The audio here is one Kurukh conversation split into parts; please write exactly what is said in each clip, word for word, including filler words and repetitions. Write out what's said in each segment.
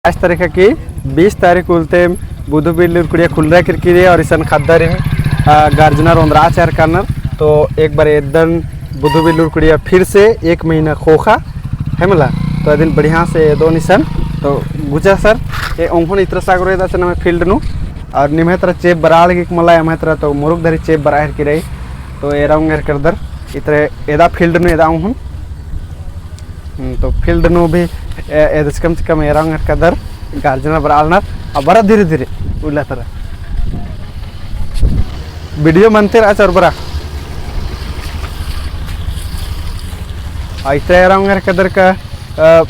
आज तारीख की बीस तारीख उल्ला ती बुधु बिल्लुर कुड़िया खुलरा केरकी रई और इसन ख़द्दर, अ, गार्जिनर ओन्द्रा चार करनर। तो एक बार एदन बुधु बिल्लुर कुड़िया फिर से एक महीना ख़ोख़ा है मला। तो अदिन बढ़िया से एदोन इसन। तो गुचा सर, ए ओंगोन इतरा सागरो एदा से नम्है field नू और निम्है तरा चेंप बरआ लगी मला, एम्है तरा तो मुरुक धरी चेंप बरआ हेरकी रई। तो एरा ओंगेर करदर इतरा एदा field नू एदा ओंगोन। हम्म, तो field नू भी, ए, एदस कम से कम एरा ओंगेर कदर गार्जिनर बरआ लगनर, आ बरा धीरे धीरे उल्ला तरा। Video मनते रआ चर बरा। आ इतरा एरा ओंगेर कदर का, अ,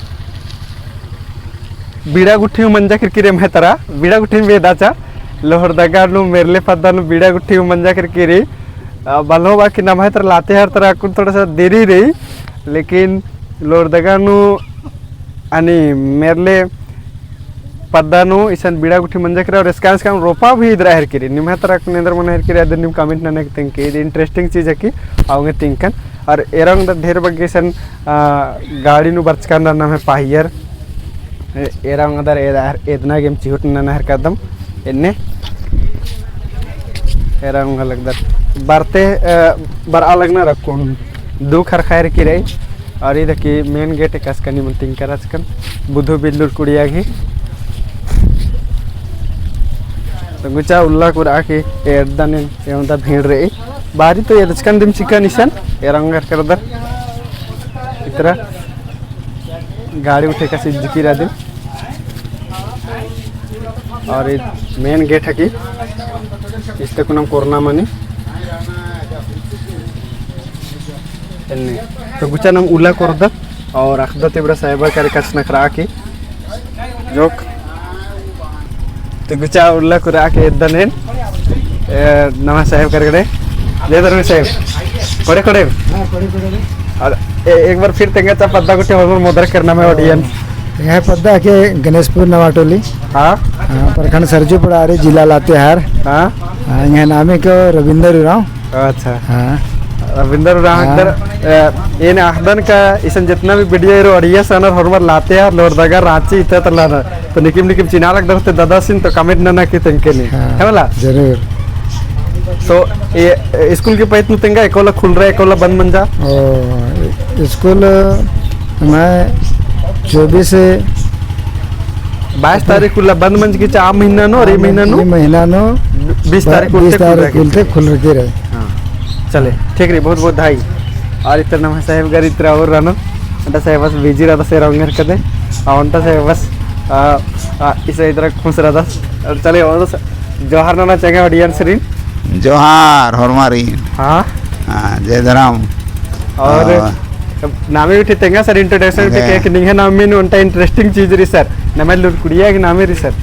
बीड़ा गुट्ठी मंजा केरकी रई एम्है तरा, बीड़ा गुट्ठी बेदाचा, लोहरदगा नू मेरले पद्दा नू बीड़ा गुट्ठी मंजा केरकी रई। अ, बल्लो बाकी नम्है तरा लातेहार तरा अक्कुन थोड़ा सा देरी रई, लेकिन लोहरदगा नू आनी मेरले पद्दा नू इसन बीड़ा गुट्ठी मंजा केरा और एसकान एसकान रोपा भी इदरा हेरकी रई। निम्है तरा अक्कुन एन्देर मना हेरकी रई, अदिन नीम comment नना की तेंगके, इद interesting चीज है कि अवंगे तिंकन। और एरा ओंगदर ढेर बग्गे इसन, आ, गाड़ी नू बरचकन रअनर नम्है पाहियर। ए-, एरा ओंगदर एदा-, एदना गे एम चिहुट नना हेरकदम एन्ने। एरा ओंगा लगदर बरते, अ, बरआ लगनर अक्कुन दू खरखा हेरकी रई। और इद की main gate एकासे का निमन तिंका रहचकन बुधु बिल्लुर कुड़िया गही। तो गुचा उल्ला कुरआ की एदन एन एवंदा भीड़ रई। बारी तो एदचकन दिम चिकन इसन एरा ओंगेर करदर इतरा गाड़ी उठे का सिद्ध की रअदिन। और इद main gate है कि इस्ते कुनम कोरना मनी एन्ने। तो गुचा नम उल्ला कोरदत और अख़दत एबड़ा साहेबर करे कछनखरआ की जोक। तो गुचा उल्ला कुरआ की एदन एन, ए, नम्है साहेब करगड़े। जय धर्मेस साहेब। कोड़े कोड़े। हाँ, कोड़े कोड़े। और ए-, एक बार फिर तेंगा चा पद्दा गुट्ठी होरमर मोदर करना में audience। एंग्है पद्दा के गणेशपुर नवाटोली। हाँ। हाँ, प्रखंड सरजू पड़ारी, जिला लातेहार। हाँ। हाँ, एंग्है नामे को रविंदर उराँव। अच्छा। हाँ। रविंदर उराँव हाँ। इधर, अ, एन अख़दन का इसन जितना भी video एरो audience आनर होरमर लातेहार, लोहरदगा, राँची इत्ता तल्ला ना। तो निकिम निकिम चिन्हा लगदर ते दादासिन तो comment नना की तेंगके नी। हाँ, है मला? जरूर। तो ए, ए, स्कूल के पइत नू तेंगा एकोला खुलरा एकोला बंद मंजा? ओ, स्कूल मैं चौबीस से बाईस तारीख उल्ला बंद मंजकी चा आ महीना नू और ई महीना नू? ई महीना नू बीस तारीख उल्ला बीस तारीख उल्ला खुलरकी रई। हाँ। चले, ठीक रई, बहुत बहुत धाई। और इतरा नम्है साहेब गर इतरा और रअनर, ओन्टा साहेब बस busy रअदस एरा ओंगेर कदे, और ओन्टा साहेब बस, आ, आ, इसे इतरा खुश रअदस। और चले, और स-, जोहार नना चेंगा audience रीन। जोहार, होरमारिन। हाँ। हाँ, जय धरम। और हाँ। नामे बिट्ठी तेंगा सर, introduction बिट्ठी। के, के निंग्है नामे नू ओन्टा interesting चीज रई सर, नम्है लुरकुड़िया गही नामे रई सर।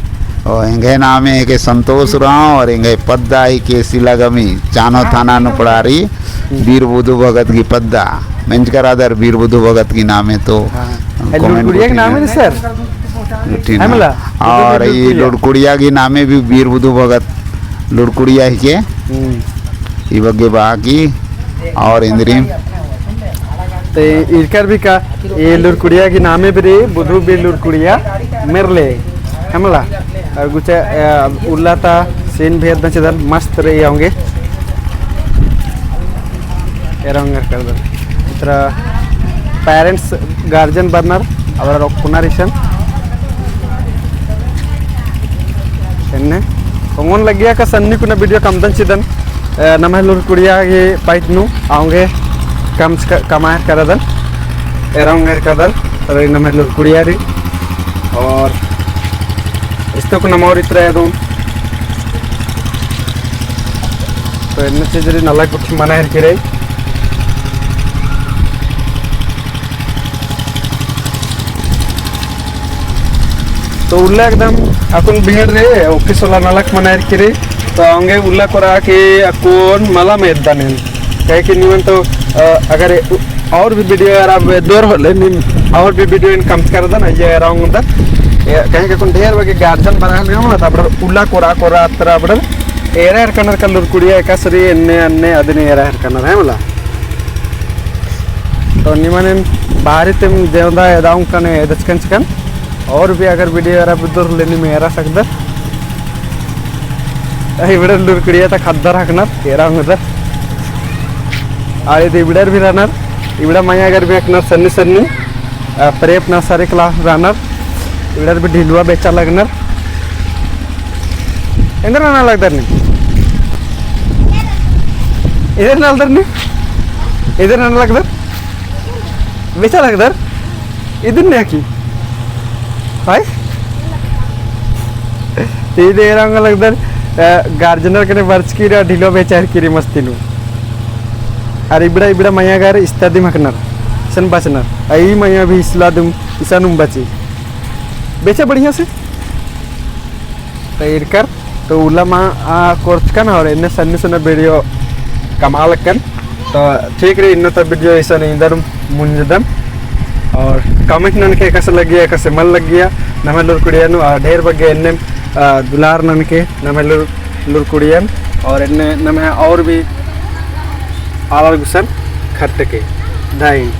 ओ, एंग्है नामे हिके संतोष उराँव और एंग्है पद्दा हिके सिलागमी, चानो थाना नू पड़ारी, बीर बुधु भगत गही पद्दा, मेंजकर आदर बीर बुधु भगत गही नामे तो हाँ। ए, comment लुरकुड़िया गही नामे रई सर? है मला? और ई लुरकुड़िया गही नामे भी बीर बुधु भगत लुरकुड़िया हिके। हम्म। ई बग्गे बआ की और इन्द्रिम। ते इरकर भी का, ए लुरकुड़िया गही नामे भी रई, बुधु बीर लुरकुड़िया मेरले, है मला? और गुचा, अ, उल्ला ता scene भी एकदम चिदन मस्त रई होंगे। एरा ओंगेर करदर। इतरा parents, guardian बरनर, अबड़ा रोक्कुनर इसन। एन्ने ओंगोन लग्गिया का सन्नी कुना video कमदन चिदन, अ, नम्है लुरकुड़िया गही पाइत नू, अवंगे कम स-, क-, कमायर करदन, एरा ओंगेर करदन, रई नम्है लुरकुड़िया रई, और इस्ते कुना मोर इतरा एदोन। तो एन्ने चीज रई नलख गुट्ठी मना हेरकी रई। तो उल्ला एकदम अक्कुन भीड़ रई, ओक्की सोला नलख मना हेरकी रई। तो अवंगे उल्ला कोरआ की अक्कुन मला में एद्दन एन। काहे कि निमन तो, अ, अगर ए-, और भी video अगर आप दौर होले, नीम और भी video इन कम करदन, ये around द। ए, काहे कि अक्कुन ढेर बग्गे guardian बरआ लगनर, तो अबड़ा उल्ला कोरआ कोरआ अतरा अबड़ा एरा एरकनर का लुरकुड़िया एकासे रई एन्ने अन्ने अदिन एरा एरकनर है मला। तो निमन एन बाहरी तेम जेवंदा एदा ओंगकन एदचकन चिकन। और भी अगर video एरा बिद्दर ले नीम एरा सकदर। इबड़ा लूरकुड़िया ता ख़द्दर हकनर, एरा ओंगदर। और इदे इबड़र भी रअनर, इबड़ा मइय्याँ गर भी हकनर सन्नी सन्नी, अ, prep nursery class रअनर। इबड़र भी ढिलुवा बेचा लगनर। एन्देर नना लगदर नीम? एन्देर नना लगदर नीम? एन्देर नना लगदर? बेचा लगदर? इदिन ने की? हाय? इदे एरा ओंगा लगदर, अ, गार्जियनर कने बरचकी रई, ढिलो बेचार की रई मस्ती नू। अर इबड़ा, इबड़ा मइय्याँ गर इस्ता दिम हकनर, इसन बचनर। अ, ई मइय्याँ भी इसला दिम, इसन उम बची। बेचा बढ़िया से। तो इरकर तो उल्ला मा, आ, कोरचकन और एन्ने सन्नी सन्नी video कमआ लगकन। तो ठीक रई, इन्ना ता video इसन इन्दर मुंजदम। और comment ननके एकासे लग्गिया, एकासे मल लग्गिया, नम्है लूरकुड़िया नू, आ, ढेर बग्गे एन्ने, आ, दुलार ननके नम्है लूर, लूरकुड़ियन, और एन्ने नम्है और भी आलर गुसन खट्टके। दाई।